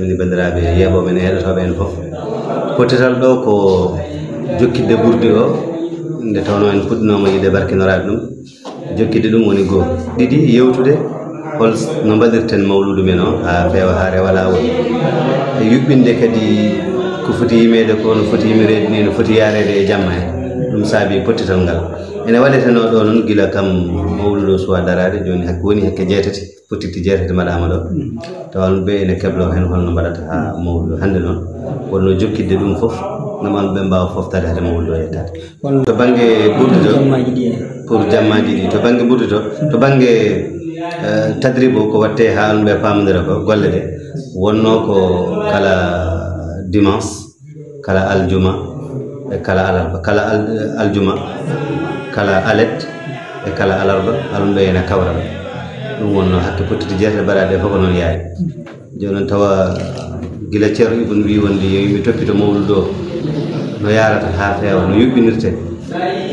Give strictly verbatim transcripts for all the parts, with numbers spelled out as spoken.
Min banndiraaɓe yeeɓooɓe en e heɗotooɓe en fof, pottital ɗo ko jokkitde ɓurdi o, nde tawnoo en puɗɗinooma yiɗde barkinoraade ɗum, jokkitde ɗum woni goo. Ɗiɗi, yewtude hol no mbaɗirten mawluudu men o haa feewa, haa rewa laawol. E yuɓɓinde kadi ko foti yimeede ko, no foti yimireede ni, no foti yaareede e jamma he. Ɗum saabi pottital ngal. Ene waɗetenoo ɗo noon gila kam mawluudu o suwaa daraade, jooni hakke woni hakke jeetati. Pottitte jeetati mbaɗaama ɗo. Tawa ɗum ɓe ene kebloo heen holno mbaɗata haa mawluudu hannde noon. Wonno jokkitde ɗum fof. Ngam almuɓe mbaawa fooftaade hade mawludu o yettaade. To bannge ɓurdi to, pour jammaaji ɗi, to bannge ɓurdi to, to bannge, eh, tadrib o, ko waɗte haa almuɓe paamondira ko golle ɗe, wonnoo ko kala dimanche, kala aljuma, e kala alarba, kala al-, aljuma, kala alet, e kala alarba, almuɓe ene kawra. Ɗum wonnoo hakke pottude jeetati baɗaaɗe fof ko noon yaari. Jooni noon tawa gila Ceerno Ibn wi wonde yo yimɓe toppito mawludu o no yaarata haa feewa, no yuɓɓinirte.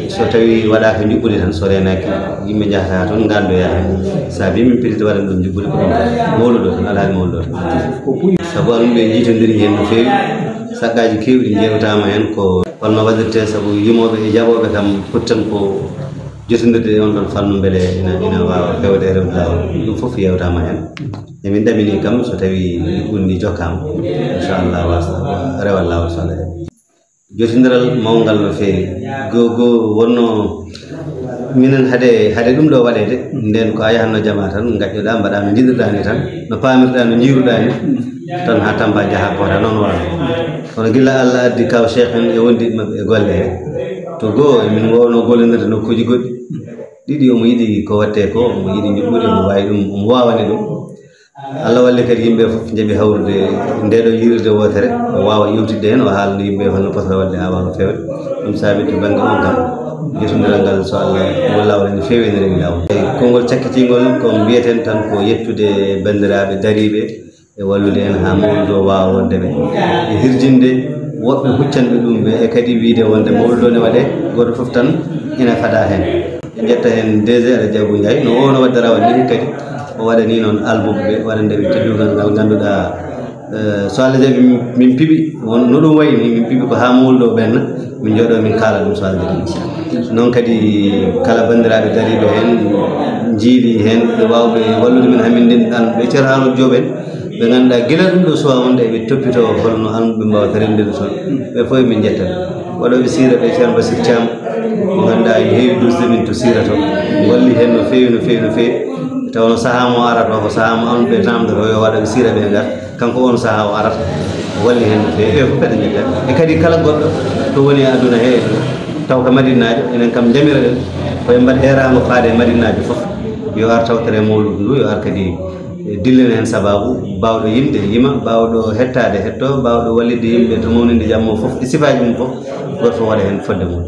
So tawi waɗaaka njuɓɓudi tan, so reenaaki, yimɓe njahata toon ngandoya heen. Saabi min piriti waɗan ɗum njuɓɓudi ko ɗum mawludu o tan, alhaali mawludu o tan. Sabu almuɓe njiitondiri heen no feewi, saqqaaji keewɗi njeewtaama heen ko holno waɗirte, sabu yimooɓe e jaɓooɓe kam poti tan ko jotondirde e on ɗon fannu mbele ina, ina waawa fewde e rewde laawol. Ɗum fof yeewtaama heen. E min ɗamini kam so tawi ɗum ni jokkaama, inchallah, wasa rewa laawol so Allah jaɓi. Jotondiral mawngal no feewi. Go, go wonno minen hade, hade ɗum ɗo waɗeede, nden ko a yahanno jama tan, ngaƴƴoɗa, mbaɗa no njiɗirɗa ni tan, no paamirɗa, no njiiruɗa ni tan, haa Tamba njaha koota, noon waano. Kono gila Allah addi kaw Cheikh en e wondiɓe maɓɓe e golle he, to goo emin wowno gollondirde nokkuuji goɗɗi. Ɗiɗi, omo yiɗi ko waɗte ko, omo yiɗi njuɓɓudi, omo waawi ɗum, omo waawani ɗum. Allah walli kadi yimɓe fof njaɓi hawrude nde ɗo yiirirde wootere, o waawa yewtidde heen, o haalna yimɓe holno potata waɗde haa waawa feewde. Ɗum saabi to bannge on kam, jotondiral ngal, so Allah, ngol laawol ene feewi, ene rewi laawol. Eyi, konngol cakkitiingol ko mbiyeten tan ko yettude banndiraaɓe dariiɓe e wallude en haa mawludu o waawa wonde ɓe e hirjinde woɓɓe huccanɓe ɗum ɓe, e kadi wiyde wonde mawludu o ne waɗe, gooto fof tan ina fada heen. En njetta heen D G Alaji Abou Ndiaye, no o no waɗde rawane ni kadi, o waɗani noon almuɓe ɓe, waɗande ɓe teddungal ngal ngannduɗaa, eh, so Allah jaɓi min, min piɓi, won no ɗum wayi ni, min piɓi ko haa mawludu o ɓenna, min njooɗo min kaala ɗum so Allah jaɓi. Noon kadi kala banndiraaɓe dariiɓe heen, njiili heen, ɓe waawɓe wallude min haa min ndenndan ɓe Ceerno Harouna Diop en, ɓe ngannduɗaa gila ɗum ɗo suwa wonde eɓe toppitoo holno almuɓe mbaawata rewde toon. Ɓe fof min njetta ɓe. Waɗooɓe siira ɓe Ceerno Basir Thiam, mo ngannduɗaa ene heewi duusde min to siira to. Walli heen no feewi, no feewi, no feewi. Tawa no sahaa mo arata o, ko sahaa mo almuɓe namdata o, yo waɗooɓe siira ɓe ngar. Kanko on sahaa o arata, walli heen no feewi. Ɓe fof kadi njetta. E kadi kala goɗɗo to woni e aduna he, taw ko Madinaajo, enen kam njamira ɗen, ko en mbaɗ eeraango faade e Madinaajo fof. Yo ar tawtere mawludu ndu, yo ar kadi e dillen heen sabaabu, baawɗo yimde yima, baawɗo hettaade hetto, baawɗo wallitde yimɓe to mawninde jam o fof, e sifaaji mum fof, gooto fof waɗa heen fodde mum.